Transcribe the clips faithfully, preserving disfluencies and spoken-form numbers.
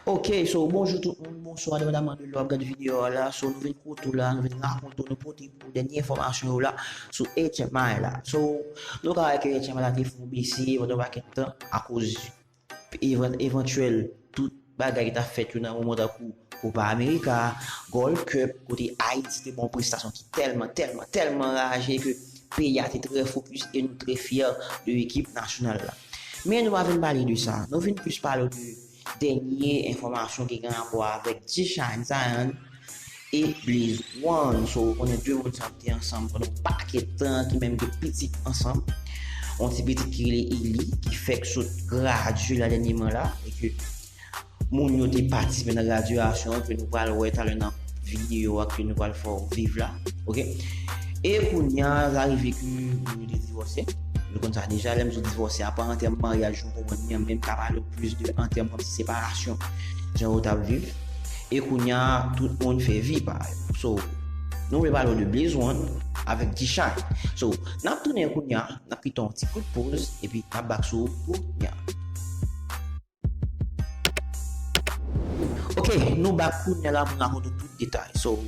Ok, so bonjou tout moun, bonswa, depandaman de lè w ap gade videyo a la. So nou vin kote w la, nou vin rakonte w, nou pote pou dènye enfòmasyon yo la sou H M I la. So nou ka wè ke H M I la te fè yon bese pandan yon pakèt tan akoz evan- evantyèl tout bagay ki t ap fèt yo nan moman tankou Copa America, Gold Cup, kote Ayiti te ba yon prestasyon ki tèlman, tèlman, tèlman raje ke peyi a te trè fokis e nou trè fyè de ekip nasyonal la. Men nou pa vin pale de sa, nou vin plis pale de dènye enfòmasyon ki gen rapò avèk G-Shine Zion e Blaze One. So ou konnen de moun sa yo te ansanm pandan yon pakèt tan, ki menm gen pitit ansanm. Yon ti pitit ki rele Eli, ki fèk sot gradye la dènyèman la, e ke moun yo te patisipe nan gradyasyon an, ke nou pral wè talè nan videyo a ke nou pral fè w viv la. Ok? E kounye a, sa rive ke moun yo te divòse. Nou konn sa deja, lè m di w divòse, a pa an tèm maryaj, nou konprann li an, men m ka pale w plis de an tèm kòmsi separasyon, jan yo t ap viv. E kounye a, tout moun fè vi pa yo. So nou vle pale w de Blaze One avèk G-Shine. So n ap tounen kounye a, n ap kite yon ti kout poz, epi n ap back sou ou kounye a. Ok, nou back kounye a la pou n rakonte w tout detay. So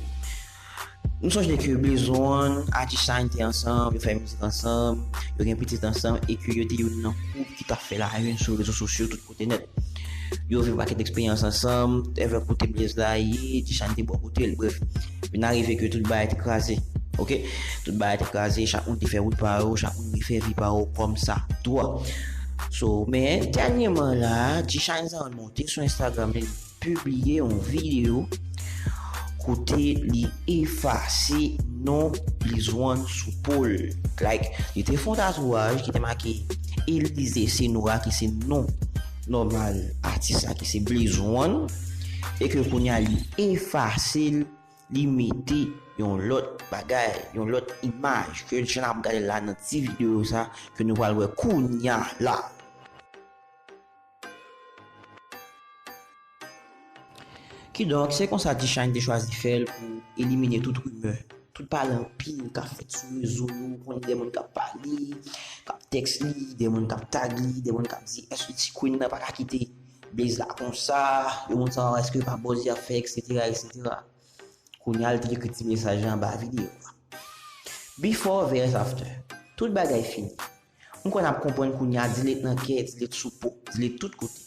nou sonje ke Blaze One ak G-Shine te ansanm, yo fè mizik ansanm, yo gen pitit ansanm, e ke yo te youn nan koup ki t ap fè la une sou rezo sosyo tout kote nèt. Yo viv pakèt eksperyans ansanm, ever kote Blaze la ye, G-Shine te bò kote l, brèf. Vin arive ke tout bagay te kraze. Ok? Tout bagay te kraze, chak moun te fè wout pa yo, chak moun te fè vi pa yo kòm sa dwa. So men dènyèman la, G-Shine Zion monte sou Instagram li, pibliye yon videyo kote li efase non Blaze One sou po l. Like, li te fè yon tatouaj ki te make Elize Senora, ki se non nòmal atis la, ki se Blaze One, e ke kounye a li efase l, li mete yon lòt bagay, yon lòt imaj, ke jan n ap gade l la nan ti videyo sa, ke nou pral wè kounye a la. Kidonk se konsa G-Shine te chwazi fè l pou elimine tout rimè, tout pale anpil k ap fèt sou rezo yo, ou konnen de moun k ap pale, k ap tèks li, de moun k ap tag li, de moun k ap di èske Ti Queen nan pa ka kite Blaze la konsa, de moun sa èske pa buzz y ap fè, etsetera, etsetera. Kounye a l te ekri ti mesaj la anba videyo a. Before versus after. Tout bagay fini. M kwè n ap konprann kounye a, delete nan kè, delete sou po, delete tout kote.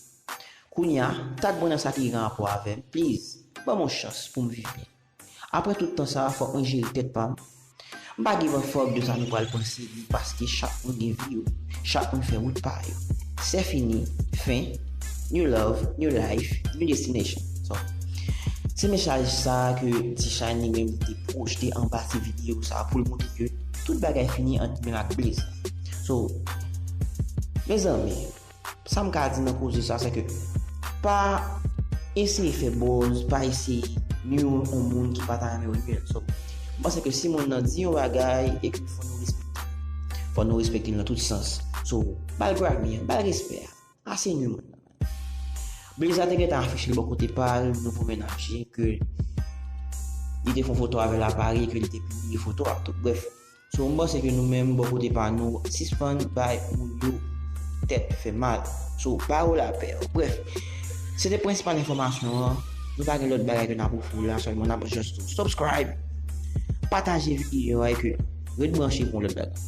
Kounye a, tag mwen nan sa ki gen rapò avè m, please, ban m yon chans pou m viv byen. Apre tout tan sa a, fòk mwen jere tèt pa m. M pa give a fuck de sa nou pral panse li, paske chak moun gen vi yo, chak moun fè wout pa yo. C'est fini, fen, new love, new life, new destination. So, se mesaj sa ke G-Shine li menm li te pwojte anba ti videyo sa pou l montre ke tout bagay fini ant li menm ak Blaze. So mezanmi, sa m ka di nan koze sa se ke pa eseye fè buzz, pa eseye nuire yon moun ki pa ta renmen w nuire l. So m panse ke si moun nan di yon bagay e ke fò nou respekte, fò nou respekte l nan tout sans. So ba l Grammy an, ba l respè a. Ase nwi moun nan. Blaze la te gentan afiche l bò kote pa l, nouvo mennaj li, ke li te fè yon foto avè l a Paris, ke li te pibliye foto a tou. Brèf, so m panse ke nou menm bò kote pa nou, sispann bay moun yo tèt fè mal. So ba yo lapè. Brèf, se te prensipal enfòmasyon an. Nou pa gen lòt bagay ke n ap ofri w la, sèlman n ap just subscribe, pataje videyo a e ke ret branche pou yon lòt bagay.